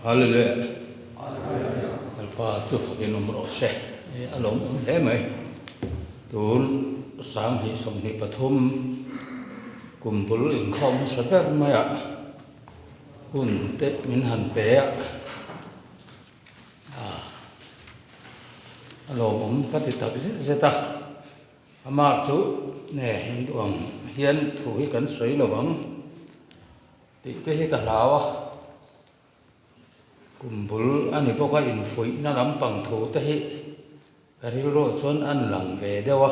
Hallelujah. Lalpa chu fakin awm rawh se. A lawm awm hle mai. Tun 2023 kum bul inkhawm hmasa ber maiah hun te min han pe a. A lawmawm ka ti tak zet zet a. Amah chu nge induang hian thu hi kan sawi lo ang tih te hi ka hlau a. Kum bul a ni bawk a, infuihna lampang thu te hi ka rilruah chuan an lang ve deuh a.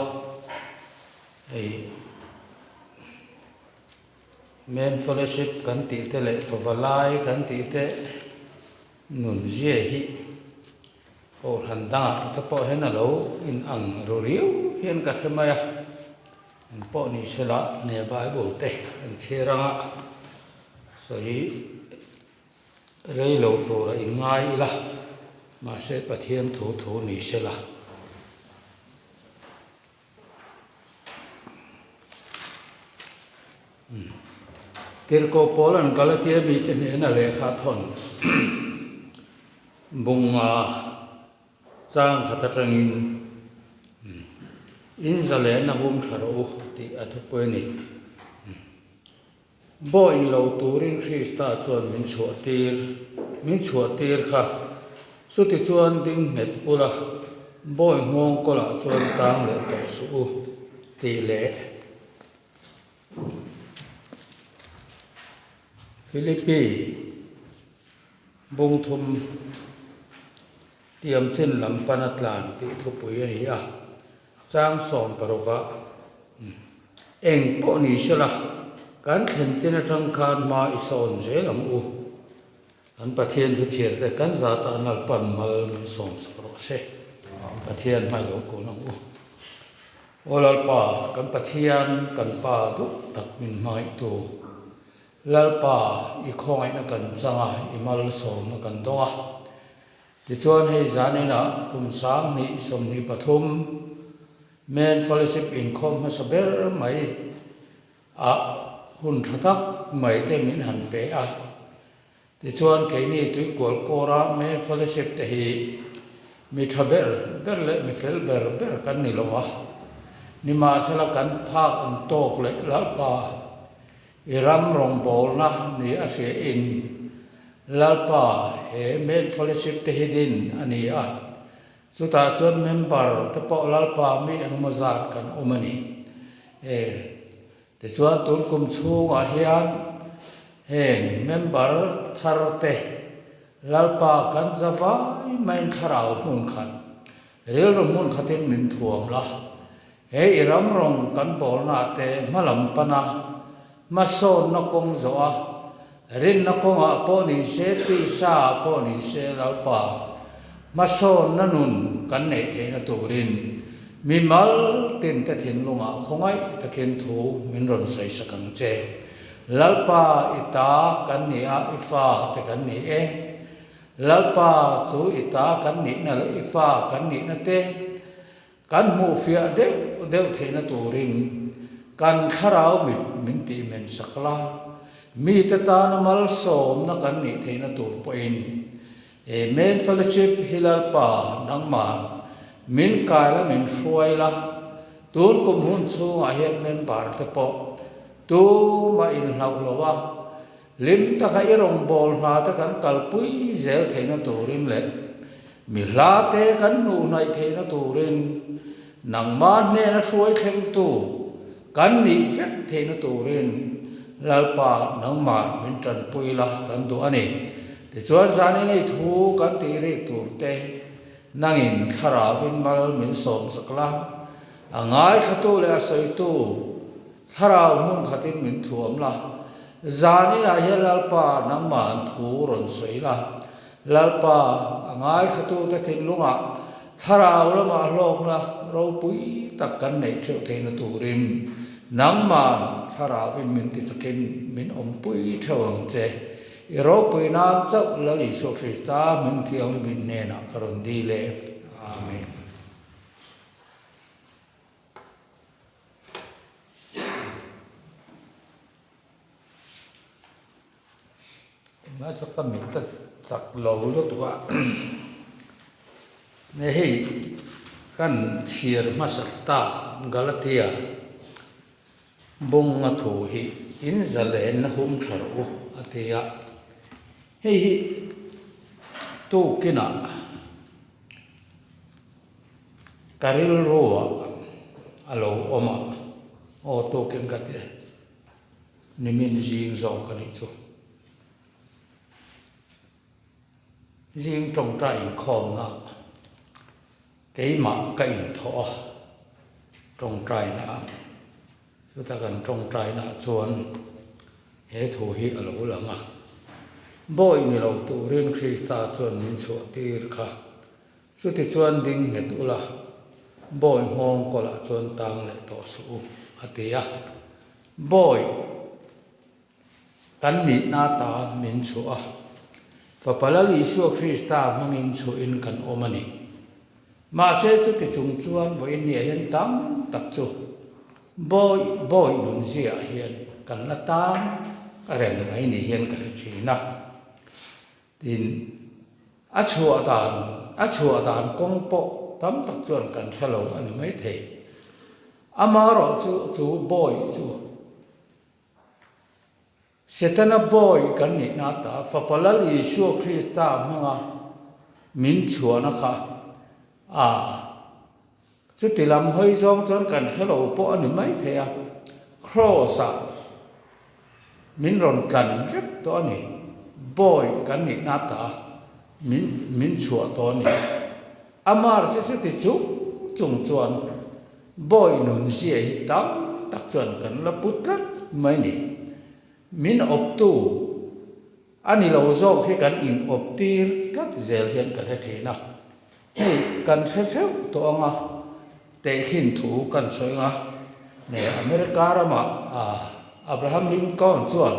Hei Men Fellowship kan tih te leh Pavalai kan tih te nunzia hi Kohhran dangah te pawh hian a lo in ang ru riau hian ka hre mai a, an pawh ni sela ne Bible te an chhiar anga sawi rei lo tur a in ngai ila, mahse Pathian thu thu ni sela. Tirhkoh Paula'n Galatia mite hnena lehkha a thawn bunga chang khat atangin In zalehna hum tha rawh u tih a thupui a ni. Bawi ni lo turin Krista chuan min chhuahtir, min chhuahtir kha. Chutichuan ding nghet ula, bawi nghawng kawlah chuan tang leh tawh suh u, tih leh Philippi bungthum tiam chin lam pana tlan tih thupui a ni a. Chang 16 ah eng pawh ni sela, kan thlen chin atang khan hma i sawn zel ang u. Kan Pathian thu chhiar te kan zat ah Lalpan mal min sawm sak rawh se. Pathian hmai lo kun ang u. Aw Lalpa, kan Pathian, kan Pa duh tak min hmangaihtu. Lalpa, i khawngaihna kan chang a, i malsawmna kan dawng a. Tichuan hei zaninah kum 2023 Men Fellowship inkhawm hmasa ber mai ah hun tha tak mai te min han pe a. Tichuan keini Tuikual kawra Men Fellowship te hi mi tha ber ber leh mi fel ber ber kan ni lo a, nimahsela kan phak ang tawk leh Lalpa I ram rawngbawlna ni a hria in Lalpa he Men Fellowship te hi din a ni a, chutah chuan member te pawh Lalpa mi engemaw zat kan awm a ni. E, tichuan tun kum chhungah hian heng member thar te Lalpa kan za vai maiin thlarau hmun khat, rilru hmun khatin min thuam la, He i ram rawng kan bawlna te hmalam pana hmasawnna kawng zawh a, rinna kawngah pawh ni se, tisa ah pawh ni se Lalpa hmasawnna nun kan neih theihna turin mimal tin te thinlungah khawngaih takin thu min rawn sawi sak ang che. Lalpa i ta kan ni a, i fa te kan ni e. Lalpa chu i ta kan nihna leh i fa kan nihna te Kan hmuhfiah deuh deuh theihna turin kan thlarau mit min tih men sak la, mite tana malsawmna kan nih theihna tur pawhin he Men Fellowship hi Lalpa nangmah min kai la min hruai la, tun kum hun chhungah hian member te pawh tumah inhlauh lo a, Hlim taka i rawngbâwl hna te kan kalpui zel theihna turin leh mi hla te kan hnuh hnaih theihna turin nangmah hnena hruai thlengtu kan nih vek theihna turin Lalpa nangmah min tanpui la kan duh a ni. Tichuan zanin ei thu kan tih rik tur te nangin thlarauin mal min sawm sak la, a ngaithlatu leh a sawitu Thlarau hmun khatin min thuam la, zan inah hian Lalpa nangmah an thu rawn sawi la. Lalpa a ngaithlatute thinlungah thlarau lamah hlawkna ropui tak kan neih theuh theihna turin nangmah thlarauin min tichakin min awmpui theuh ang che. I ropui nan chauh Lal Isua Krista hming thianghlimin hnenah ka rawn dil e. Amen. Engmah chu ka mit a. chak lo lutuk a, ne hei kan chhiar hmasa tak Galatia Bunga thu hi in zalenna hum tha rawh u a ti a, hei hi tukinah ka rilruah a lo awm a, aw tukin ka ti e, nimin zing zawk a nih chu. Zing tawngtai inkhawmna keimah ka inthawh a, tawngtaina ah chuta kan tawngtaina ah chuan he thu hi a lo lang a, Bawi ni lo turin Krista chuan min chhuah tir kha, chuti chuan ding nghet ula, bawi nghawng kawlah chuan tang leh tawh suh u, a ti a. Bawi. Kan nihna ta min chhuah a, Fapa Lal Isua Krista hmangin chhuahin kan awm a ni. Mahse chuti chung chuan vawiin niah hian tam tak chu bawi bawi nun ziaah hian kan la tang reng mai ni hian ka hre thin a. Tin, a chhuah dan a chhuah dan kawng pawh tam tak chuan kan hre lo a ni maithei. Amaherawhchu chu bawi chu Setana bawi kan nihna ata Fapa Lal Isua Krista hmanga min chhuahna kha a chuti lam hawi zawng chuan kan hre lo pawh a ni mai thei a, Kraws-ah min rawn tlan vek tawh a ni. Bawi kan nihna ata min min chhuah tawh a ni. Amar chu chuti chung chung chuan Bawi nun zia hi tam tak chuan kan la pu tlat mai ni. Min awptu a ni lo zawk hi kan in awp tir tlat zel hian ka hre thin a. Hei kan hre theuh tawh ang a, tehkhin thu kan sawi ang a, ne America ramah Abraham Lincoln chuan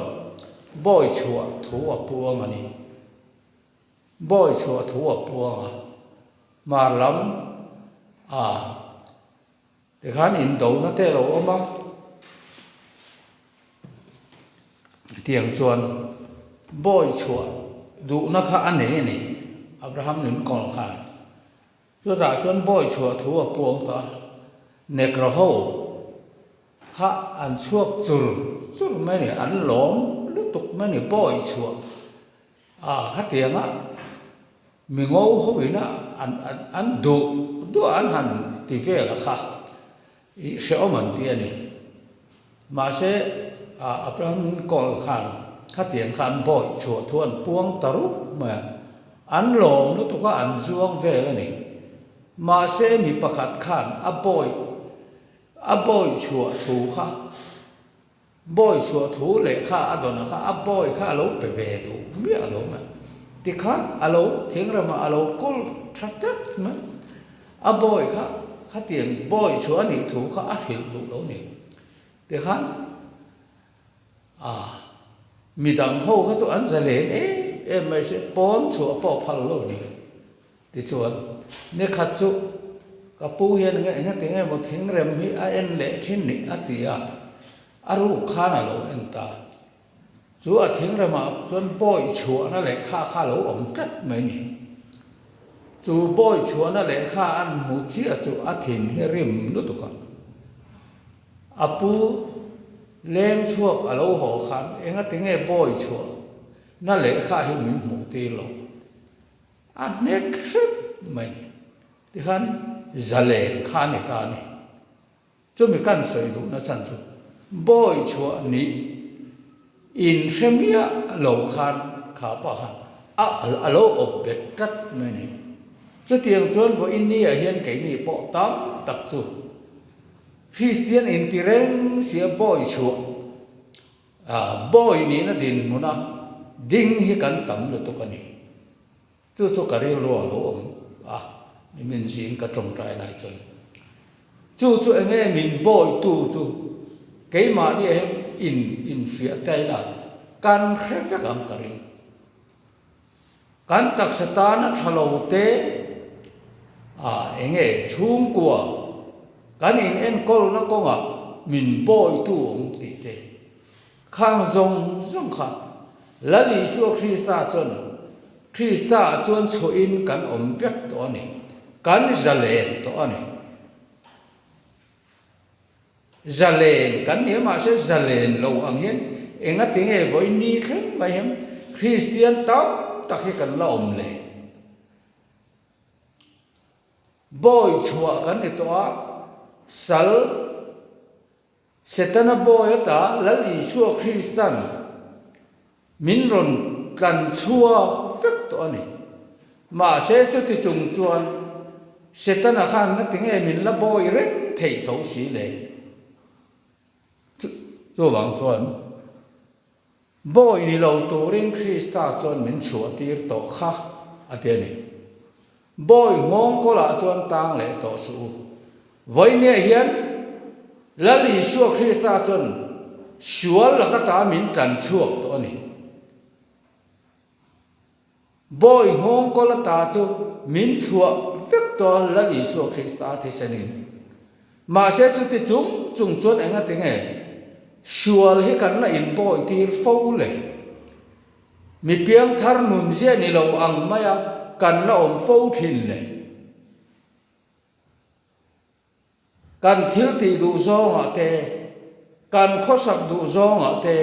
bawi chhuah thu a puang a ni. Bawi chhuah thu a puang a, hmar lam a tikhan indona te a lo awm a, tiang chuan bawi chhuah duhna kha a nei a ni, Abraham Lincoln khan. Chutah chuan bawi chhuah thu a puang ta a, Negro ho kha an chhuak chur chur mai a ni, an lawm lutuk mai a ni bawi chhuah. A khatianga mi ngo ho ina an an duh duh an han ti vel a kha ih hrehawm an ti a ni. Mahse a Abraham Lincoln khan khatiang kha an bawih chhuah thu an puang ta rup mai a, an lawm lutuk a an zuang vel a ni. Mahse mi pakhat khan a bawih a bawih chhuah thu kha Bawi chhuah thu lehkha a dawn a kha a bawi kha a lo pe ve duh miah lo mai. Tikhan a lo thingremah a lo kawl tha tlat mai. A bawi kha khatiang bawi chhuah a nih thu kha a hrilh duh lo ni. Tikhan a midang ho kha chu an zalen em em mai se pawn chhuah pawh phal lo ni. Tichuan, nikhat chu ka pu hian nge engati nge maw thingrem hi a en leh thin ni a ti a, a ruk khan a lo en ta. Chu a thingremah chuan bawi chhuahna lehkha kha a lo awm tlat mai ni. Chu bawi chhuahna lehkha an hmu chiah chu a thin hi rim lutuk a. A pu leng chhuak a lo haw khan engati nge bawi chhuahna lehkha hi min hmuh tir lo. A hnek hrep mai tikhan zalen kha a ni ta a ni. Chumi kan sawi duhna chhan chu bawi chhuah nih in hre miah lo khan kha pa khan a a lo awp bet tlat mai a ni. Chutiang chuan vawiin ni ah hian keini pawh tam tak chu Kristian inti reng sia bawi chhuah A bawi nihna dinhmuna ding hi kan tam lutuk a ni. Chu chu ka rilru a lo awm a, min zing ka tawngtai lai chuan. Chu chu eng nge min bawitu chu keimahni ah hian in infiah ta ila kan hre vek ang ka ring. Kan taksa tana tha lo te a eng nge chhungkua kan in enkawlna kawngah min bawitu awm tih te khang zawng zawng kha Lal Isua Krista chuan. Kristaah chuan chhuahin kan awm vek tawh a ni. Kan zalen tawh a ni. Zalen kan ni a, mahse zalen lo ang hian enga tinge vawi ni thleng mai hian Kristian tam tak hi kan la awm le. Bawi chhuah kan ni tawh a, sal Setana bawi ata Lal Isua Kristan min rawn tlan chhuak vek tawh a ni. Mahse chuti chung chuan Setana khan na tinge min la bawi reng thei tho si le? Chuvang chuan Bawi ni lo turin Krista chuan min chhuah tir tawh kha a ti a ni. Bawi nghawng kawlah chuan tang leh tawh suh u. Vawinia hian Lal Isua Krista chuan sual laka ta min tlan chhuak tawh a ni. Bawi nghawng kawla ta chu min chhuah vek tawh a Lal Isua Krista thisenin. Mahse chuti chung chung chuan engati nge sual hi kan la inbawi tir fo le? Mi piangthar nun zia ni lo ang maia kan la awm fo thin le? Kan thil tih duh zawngah te, kan khawsak duh zawngah te,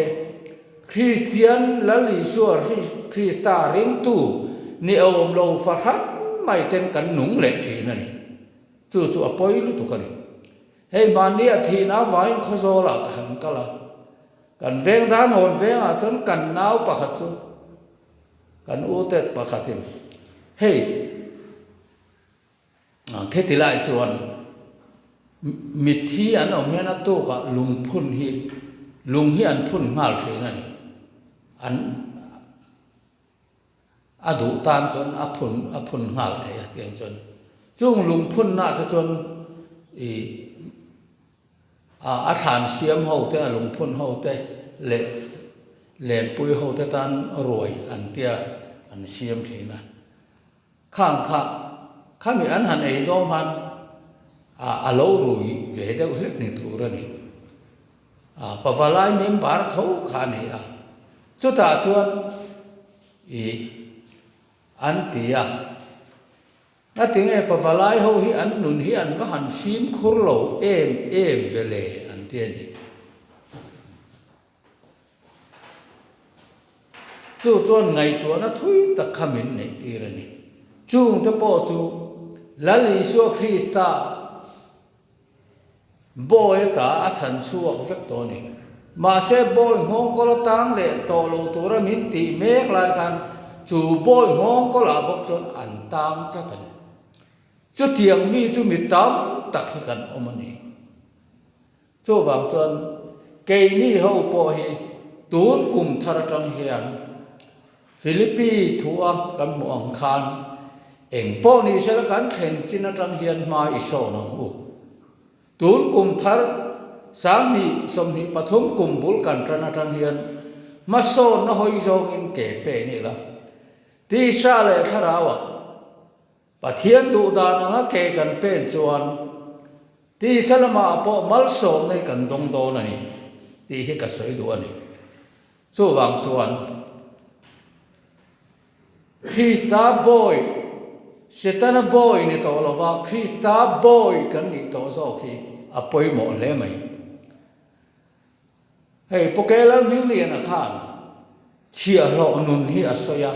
Kristian Lal Isua Krista ringtu ni awm lo fahran mai ten kan nung leh thin a ni. Chu chu a pawi lutuk a ni. Hei mahni a thihna avangin Khawzawlah ka han kal a, kan veng dan hawn vengah chuan kan nau pakhat chu kan u tet pakhatin hei kheti lai chuan mitthi an awm hian a tukah lungphun hi lung hi an phun nghal thin a ni. An. A duh tan chuan a phun a phun nghal thei a tiang chuan chung lungphunna te chuan ih a thlan siam ho te a lungphun ho te leh lenpui ho te tan ruai an tia an siam thin a khang kha khami an han ei dawn khan a lo rui ve deuh hlek ni tur a ni. A pavalai member tho kha a ni a, chutah chuan ih an ti a, Ngatinge pavalai ho hi an nun hi an va han fimkhur lo em em ve le an ti a ni. Chu chuan ngaihtuahna thui tak kha min neih tir a ni. Chungte pawh chu Lal Isua Krista Bawi ata a chhan chhuak vek tawh a ni. Mahse, bawi nghawngkawl atang leh tawh lo tura min tih mek lai khan chu bawi nghawngkawlah bawk chuan an tang tlat a ni. Chutiang mi chu mi tam tak hi kan awm a ni. Chuvang chuan keini ho pawh hi tun kum thar atang hian Philippi thua kan hmuh ang khan eng pawh ni sela kan thlen chin atang hian hma i sawn ang u. Tun kum thar 2023 kum bul kan tan atang hian hmasawnna hawi zawngin ke pen ila, tisa leh thlarauah Pathian duh dan anga ke kan pen chuan tisa lamah pawh malsawmna hi kan dawng dawn a ni tih hi ka sawi duh a ni. Chuvang chuan Krista bawi, Setana bawi ni tawh lova Krista bawi kan nih tawh zawk hi a pawimawh hle mai. Hei Pu Kelalhmingliana khan chhiahhlawh nun hi a sawi a,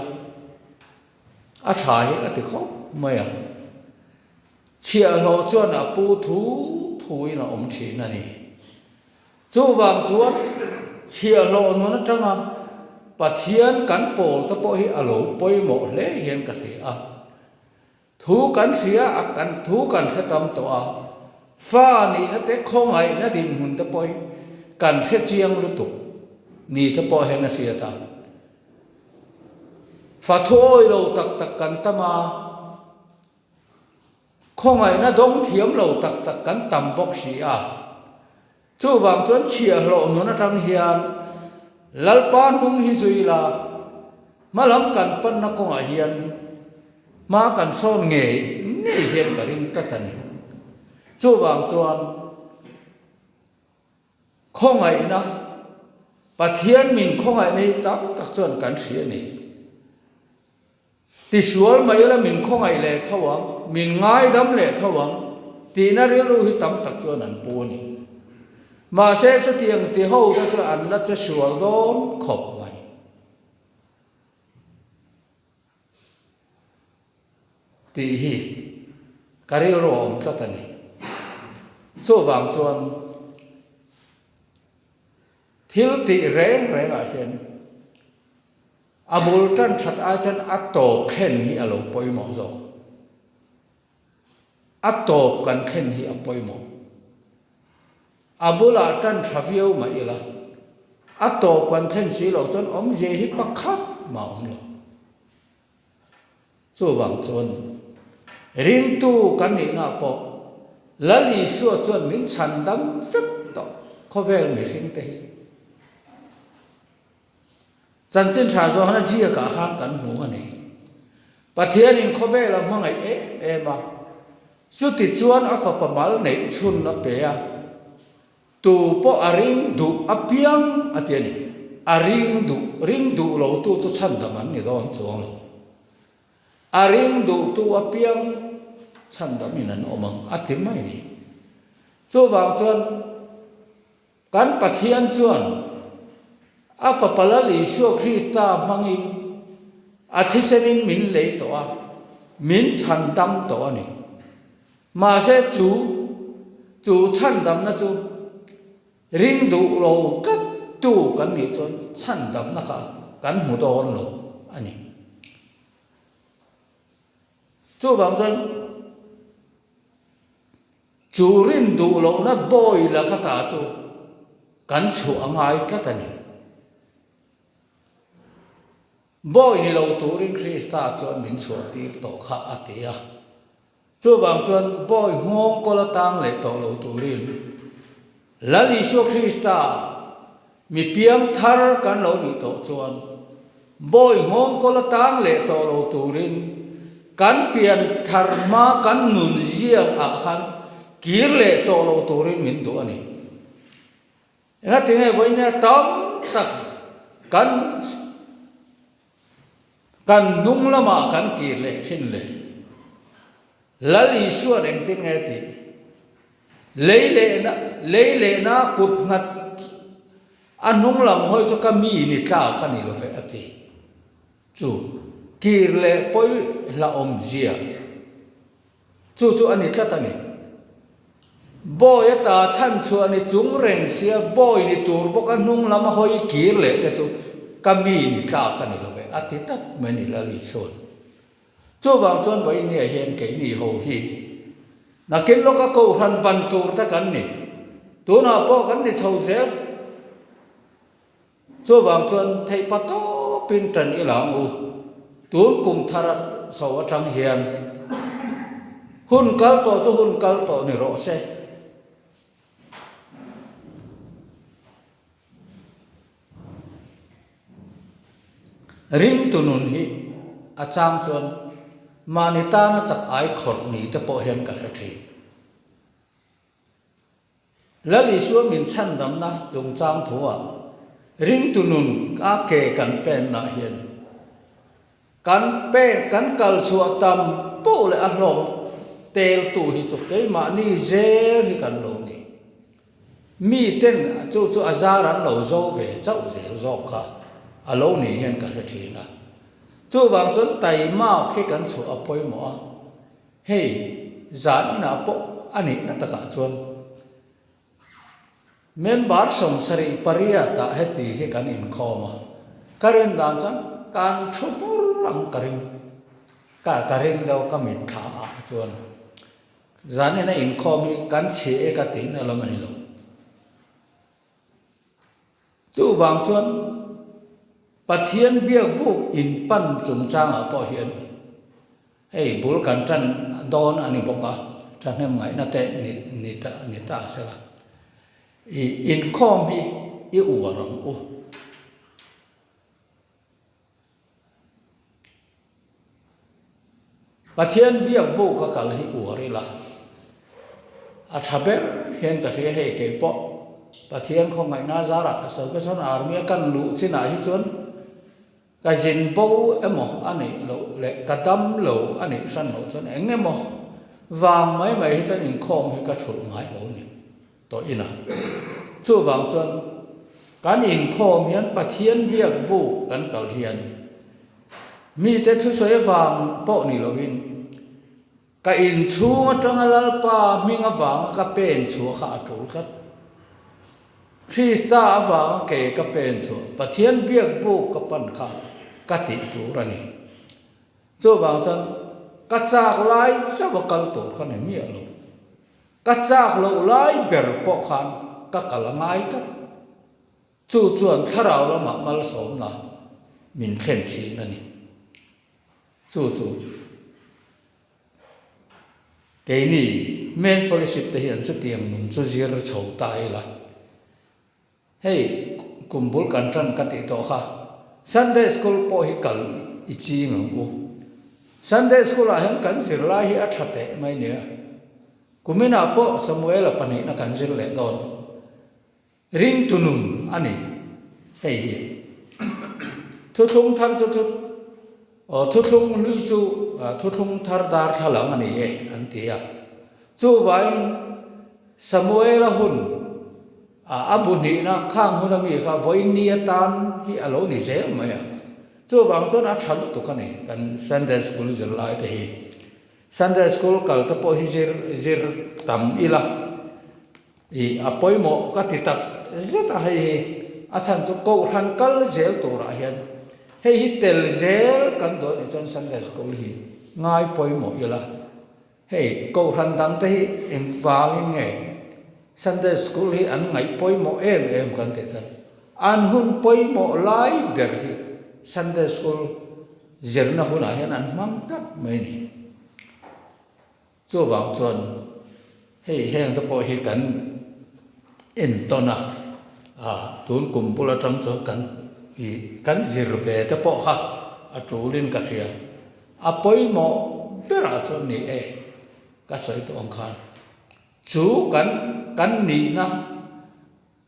a tha hi ka ti khawp mai a. Chhiahhlawh chuan a pu thu thuin a awm thin a ni. Chuvang chuan chhiahhlawh nun atanga Pathian kan pawl te pawh hi a lo pawimawh hle hian ka hria a. Thu kan hria a, kan thu kan hre tam tawh a, fa nihna te khawngaihna dinhmun te pawh hi kan hre chiang lutuk ni te pawh hian a hriat a. Fa thuawi lo tak tak kan tam a. Khawngaihna dawng thiam lo tak tak kan tam bawk si a. Chuvang chuan chhiahhlawh nun atang hian Lalpa hnung hi zui la, hmalam kan panna kawngah hian hma kan sawn ngei ngei hian ka ring tlat a ni. Chuvang chuan khawngaihna, Pathian min khawngaihna hi tam tak chuan kan hria a ni. Tisual mai ila min khawngaih leh tho ang, min ngaidam leh tho ang tihna rilru hi tam tak chuan an pu a ni. Mahse chutiang ti ho te chu an la che sual dawn khawp mai. Tih hi ka rilru a awm tlat a ni. Chuvang chuan thil tih reng rengah hian A bul tan that ai chuan a tawp thlen hi a lo pawimawh zawk. A tawp kan thlen hi a pawimawh. A bulah tan tha viau mah ila, a tawp kan thlen si loh chuan awmzia hi pakhat mah a awm lo. Chuvang chuan ringtu kan nihna pawh Lal Isua chuan min chhan dam vek tawh khawvel mihringte hi. Chanchin tha zawhna ziakah khan kan hmu a ni. Pathianin khawvel a hmangaih em em a, chuti chuan a fapa mal neih chhun a pe a, tu pawh a ring duh apiang a ti a ni. A ring duh, ring duh lotu chu chhandam an ni dawn chuang lo. A ring duhtu apiang chhandamin an awm ang a ti mai a ni. Chuvang chuan. Kan Pathian chuan a Fapa Lal Isua Krista hmangin a thisenin min lei tawh a, min chhandam tawh a ni. Mahse chu chu chhandamna chu ring duh lo tlattu kan nih chuan chhandamna kha kan hmu dawn lo a ni. Chuvang chuan. Chu rin duh lohna bawi laka ta chu kan chhuah a ngai tlat a ni. Bawi ni lo turin Krista chuan min chhuah tir tawh kha a ti a. Chuvang chuan bawi nghawng kawl atang leh tawh lo turin Lal Isua Krista mi piang thar kan lo nih tawh chuan bawi nghawng kawl atang leh tawh lo turin kan pian thar hma kan nun ziak ah khan kir leh tawh lo turin min duh a ni. Engatinge vawinia tam tak kan kan hnung lamah kan kir leh thin le? Lal Isua'n engtin nge tih? Lei lehna, lei lehna kut nghat a hnung lam hawi chu ka mi ni tlak a ni lo ve a ti. Chu kir leh pawi hlauhawm zia chu chu a ni tlat a ni. Bawi ata chhan chhuah ni chung reng sia bawi ni tur bawk a hnung lam a hawi kir leh te chu ka mi ni tlak a ni lo ve a ti tlat mai a ni Lal Isua'n. Chuvang chuan vawinia hian keini ho hi nakin lawka kohhran ban tur te kan ni. Tunah pawh kan ni chho zel. Chuvang chuan theihpa tawpin tan i la ang u. Tun kum thar a chho atang hian hun kal tawh chu hun kal tawh ni rawh se. Ringtu nun hi a chang chuan mahni tana chak ai khawrh ni te pawh hian ka hre thin. Lal Isua min chhandamna chungchang thuah ringtu nun a ke kan penna hian kan pen kan kal chhuah tam poh leh a hlawk teltu hi chu keimahni zel hi kan lo ni. Mi ten chu chu a zar an lo zo ve chauh zel zawk kha a lo ni hian ka hre thin a. Chuvang chuan taimak hi kan chhuah a pawimawh a, hei zan inah pawh a nihna takah chuan member 78 ah heti hi kan inkhawm a, ka rin dan chuan kan thu hmur ang ka ring, ka ka ring deuh ka mitthla ah chuan. Zanin a inkhawm hi kan chhe e ka tiin a lawm a ni lo. Chuvang chuan Pathian biak buk in pan chungchangah pawh hian hei bul kan tan dawn a ni bawk a, thahnem ngaihna te ni ta ni ta se la. I inkhawm hi i uar ang u. Pathian biak bu ka kal hi uar ila, a tha ber hian ka hria hei kei pawh Pathian khawngaihna zarah a Salvation Army a kan luh chinah hi chuan Ka zin bo emaw a nih loh leh ka dam lo a nih hran loh chuan eng emaw vang mai mai hi chuan inkhawm hi ka thulh ngai lo ni tawh ina. Chuvang chuan kan inkhawm hian Pathian biak buk kan kal hian mite thusawi vang pawh ni loin Ka inchhung atanga Lalpa hming avanga ka pen chhuah kha a tul tlat. Krista avanga ke ka pen chhuah, Pathian biak buk ka pan kha ka tih tur a ni. Chuvang chuan ka chak lai chauh a kal tur kha ni miah lo. Ka chak loh lai ber pawh khan ka kal a ngai tlat. Chu chuan thlarau lamah malsawmna min thlen thin a ni. Chu chu keini Men Fellowship te hian chutiang nun chu zir chho ta ila. Hei kum bul kan tan ka tih tawh kha Sunday School pawh hi kal i ching ang u. Sunday School ah hian kan zirlai hi a tha teh mai nia. Kuminah pawh Samuela pahnihna kan zir leh dawn. Ringtu nun a ni hei hi. Thuthlung thar chu thu aw thuthlung hlui chu thuthlung thar darthlalang a ni e an ti a. Chuvangin Samuela hun a a bu hnihna khang hun ami kha vawiin ni atan hi a lo ni zel mai a. Chuvang chuan a tha lutuk a ni kan Sunday School zirlai te hi. Sunday School kal te pawh hi zir zir tam ila. I a pawimawh ka ti tak zet a, hei hi a chhan chu Kohhran kal zel turah hian hei hi tel zel kan duh a nih chuan Sunday School hi ngai pawimawh ila, hei Kohhran dang te hi engvangin nge Sunday School hi an ngaih pawimawh em em kan tih chuan an hun pawimawh lai ber hi Sunday School zirna hunah hian an hmang tlat mai a ni. Chuvang chuan hei heng te pawh hi kan entawn a, tun kum bul atang chuan kan ih kan zir ve te pawh kha a tulin ka hria. A pawimawh berah chuan ni e, ka sawi tawh ang khan chu kan kan nihna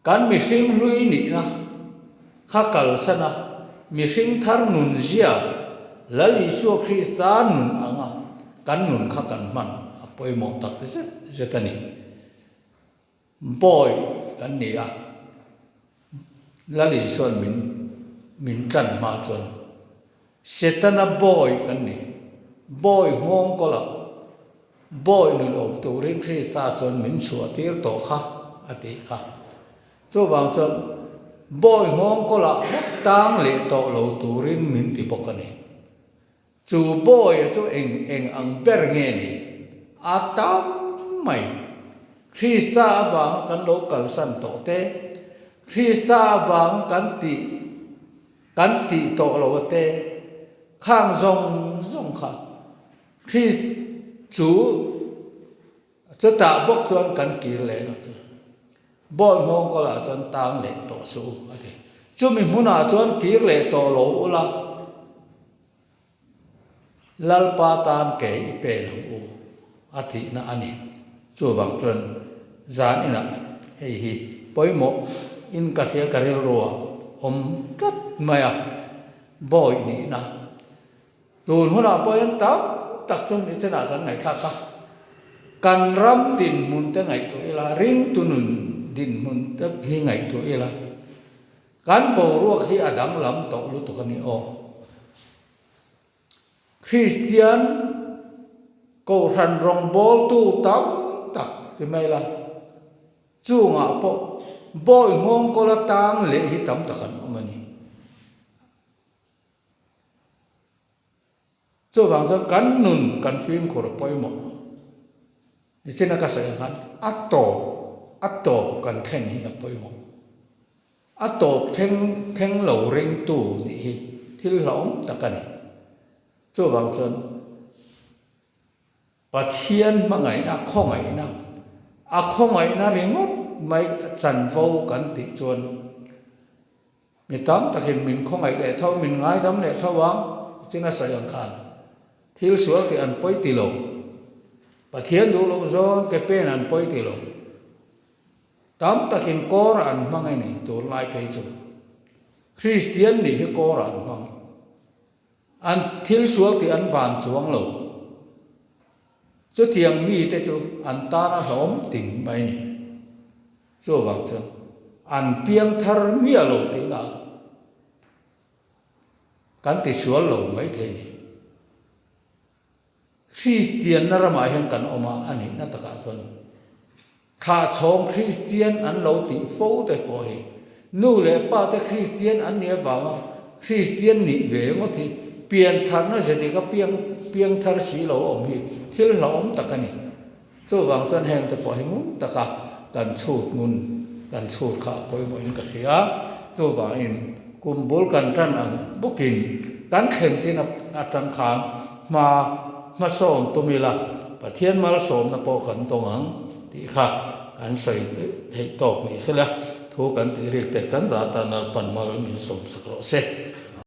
Kan mihring hlui nihna kha kalsan a, mihring thar nun zia Lal Isua Krista nun anga kan nun kha kan hman a pawimawh tak zet zet a ni. Bawi kan ni a, Lal Isua'n min min tlan hma chuan Setana bawi kan ni. Bawi nghawng kawlah Bawi nun awm turin Krista chuan min chhuah tir tawh kha, a tih kha. Chuvang chuan bawi nghawng kawlah bawk tang leh tawh lo turin min ti bawk a ni. Chu bawia chu eng eng ang ber nge ni? A tam mai. Krista avanga kan lo kalsan tawh te, Krista avanga kan tih kan tih tawh lo a te, khang zawng zawng kha Krist chu chutah bawk chuan kan kir leh lo chu. Bawi nghawng kawlah chuan tang leh tawh suh u a ti. Chumi hmunah chuan kir leh tawh lo ula, Lalpa tan ke i pe lo u a tihna a ni. Chuvang chuan zan inah hei hi pawimawh in ka hria ka rilru ah awm tlat mai a, bawi nihna Tun hunah pawh hian tam tak chu ni chenah kan ngaihthlak a, kan ram dinhmun te ngaihtuah ila, ringtu nun dinhmun te hi ngaihtuah ila, kan boruak hi a danglam tawh lutuk a ni aw. Kristian Kohhran rawngbawltu tam tak ti mai la, chungah pawh bawi nghawngkawl atang leh hi tam tak an awm a ni. Chuvang chuan kan nun kan fimkhur a pawimawh. Nichina ka sawi ang khan a tawp a tawp kan thlen hi a pawimawh. A tawp thleng thleng lo ringtu nih hi thil hlauhawm tak a ni. Chuvang chuan Pathian hmangaihna khawngaihna a khawngaihna ringawt mai chanvo kan tih chuan Mi tam takin min khawngaih leh tho, min ngaidam leh tho ang, tichin a sawi ang khan thil sual tih an pawi ti lo. Pathian duh loh zawng ke pen an pawi ti lo. Tam takin kawr an hmang a ni, tunlai phei chu. Kristian nih hi kawr an hmang. An thil sual tih an ban chuang lo. Chutiang mite chu an tan a hlawm ting mai ni. Chuvang chuan an piang thar miah lo tihna kan ti sual lo mai thei ni. Kristianna ramah hian kan awm a, a nihna takah chuan thlahchhawng Kristian an lo tih fo te pawh hi nu leh pa te Kristian an nih avanga Kristian nih ve ngawt hi piantharna ze dik a piang piangthar si lo awm hi thil hlauhawm tak a ni. Chuvang chuan heng te pawh hi ngun taka kan chhut ngun kan chhut kha a pawimawhin ka hria. Chuvangin kum bul kan tan ang bawkin kan thlen chin atang khan hma hmasawn tum ila Pathian malsawmna pawh kan tawng ang tih kha kan sawi theih tawk ni sela thu kan tih rik te kan zah tan Lalpan mal min sawm sak rawh se.